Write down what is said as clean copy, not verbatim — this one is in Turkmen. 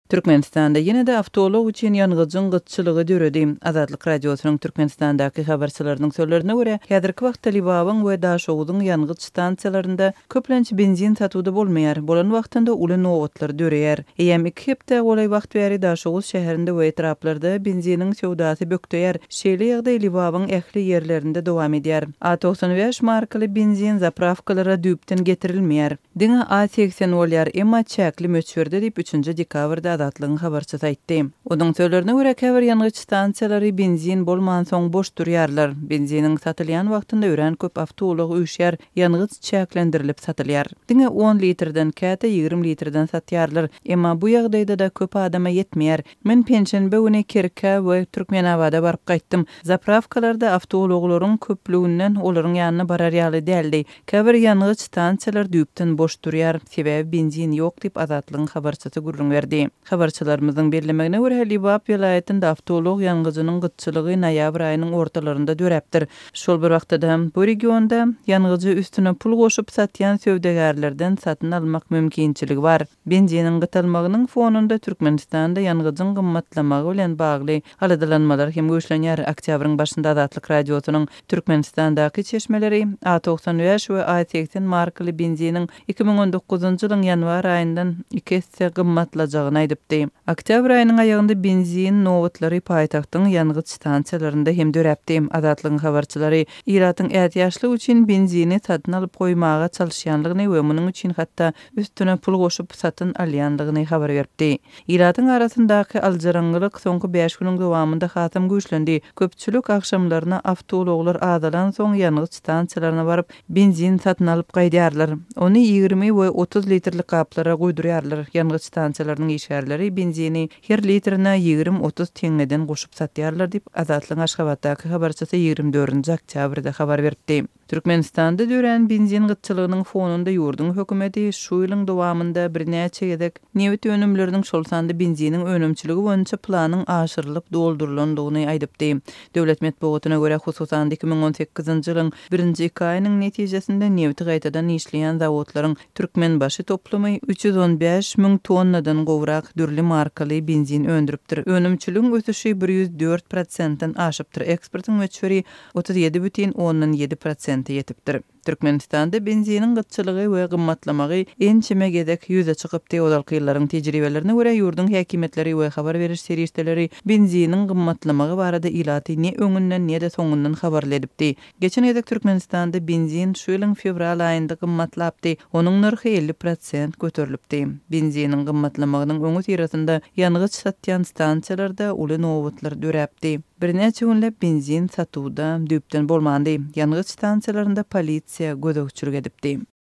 Türkmenistanda ýene-de awtoulag üçin ýangyjyň gytçylygy döredi. Azatlyk Radiosynyň Türkmenistandaky habarçylarynyň sözlerine görä, häzirki wagtda Lebabyň we Daşoguzyň ýangyç stansiýalarynda köplenç benzin satuwda bolmaýar, bolan wagtynda uly nobatlar döreýär. Eýýäm iki hepdä golaý wagt bäri Daşoguz şäherinde we etraplarda benziniň söwdasy bökdeýär. Şeýle ýagdaý Lebabyň ähli ýerlerinde dowam edýär. A 95 markaly benzin zaprawkalara düýpden getirilmeýär. Diňe A 80 bolýar, emma çäkli möçberde diýip, üçünji dekabrda Azatlygyň habarçysy aýtdy. Onuň sözlerine görä, käbir ýangyç stansiýalary benzin bolmansoň boş durýarlar. Benziniň satylýan wagtynda örän köp awtoulag üýşýär, ýangyç çäklendirilip satylýar. Diňe on litrden, käte 20 litrden satýarlar. Emma bu ýagdaýda-da köp adama ýetmeýär. Men penşenbe güni Kerkä we Türkmenabada baryp gaýtdym. Zaprawkalarda awtoulaglaryň köplüginden olaryň ýanyna barar ýaly däldi. Käbir ýangyç stansiýalar düýpden boş durýar, sebäbi benzin ýok diýip, Azatlygyň habarçysy gürrüň berdi. Habarçylarymyzyň bellemegine görä, Lebap welaýatynda awtoulag ýangyjynyň gytçylygy noýabr aýynyň ortalarynda döräpdir. Şol bir wagtda-da, bu regionda ýangyjy üstüne pul goşup satýan söwdagärlerden satyn almak mümkinçiligi bar. Benziniň gytalmagynyň fonunda Türkmenistanda ýangyjyň gymmatlamagy bilen bagly aladalanmalar hem güýçlenýär. Oktýabryň başynda Azatlyk Radiosynyň Türkmenistandaky çeşmeleri A 95 we A 80 markaly benziniň 2019-njy ýylyň ýanwar aýyndan iki esse gymmatlajagyny aýdypdy. Oktýabr aýynyň aýagynda benzin nobatlary paýtagtyň ýangyç stansiýalarynda hem döräpdi. Azatlygyň habarçylary ilatyň ätiýaçlyk üçin benzini satyn alyp goýmaga çalyşýanlygyny we munuň üçin hatda üstüne pul goşup satyn alýandygyny habar beripdi. Ilatyň arasyndaky aljyraňňylyk soňky bäş günüň dowamynda hasam güýçlendi. Köpçülik agşamlaryna awtoulaglar azalansoň ýangyç stansiýalaryna baryp, benzin satyn alyp gaýdýarlar. Ony 20 we 30 litrlik gaplara guýdurýarlar. Ýangyç stansiýalarynyň işgärleri benzini her litrine 20-30 teňňeden goşup satýarlar diýip, Azatlygyň Aşgabatdaky habarçysy 24-nji oktýabrda habar beripdi. Türkmenistanda dörän benzin gytçylygynyň fonunda ýurduň hökümeti şu ýylyň dowamynda birnäçe gezek nebit önümleriniň, şol sanda benziniň önümçiligi boýunça planyň aşyrylyp doldurylandygyny aýdypdy. Döwlet metbugatyna görä, hususan-da 2018-nji ýylyň birinji iki aýynyň netijesinde nebiti gaýtadan işleýän zawodlaryň Türkmenbaşy toplumy 315 müň tonnadan gowrak dürli markaly benzin öndüripdir. Önümçiligiň ösüşi 104 prosentden aşypdyr, eksportyň möçberi 37,7 prosente ýetipdir. Türkmenistanda benziniň gytçylygy we gymmatlamagy ençeme gezek ýüze çykypdy. Ozalky ýyllaryň tejribelerine görä, ýurduň häkimiýetleri we habar beriş serişdeleri benziniň gymmatlamagy barada ilaty ne öňünden, ne-de soňundan habarly edipdi. Geçen gezek Türkmenistanda benzin şu ýylyň fewral aýynda gymmatlapdy. Onuň nyrhy 50 prosent göterilipdi. Benziniň gymmatlamagynyň öňüsyrasynda ýangyç satýan stansiýalarda uly nobatlar döräpdi. Birnäçe günläp benzin satuwda düýpden bolmandy. Ýangyç stansiýalarynda polisiýa gözegçilik edipdi.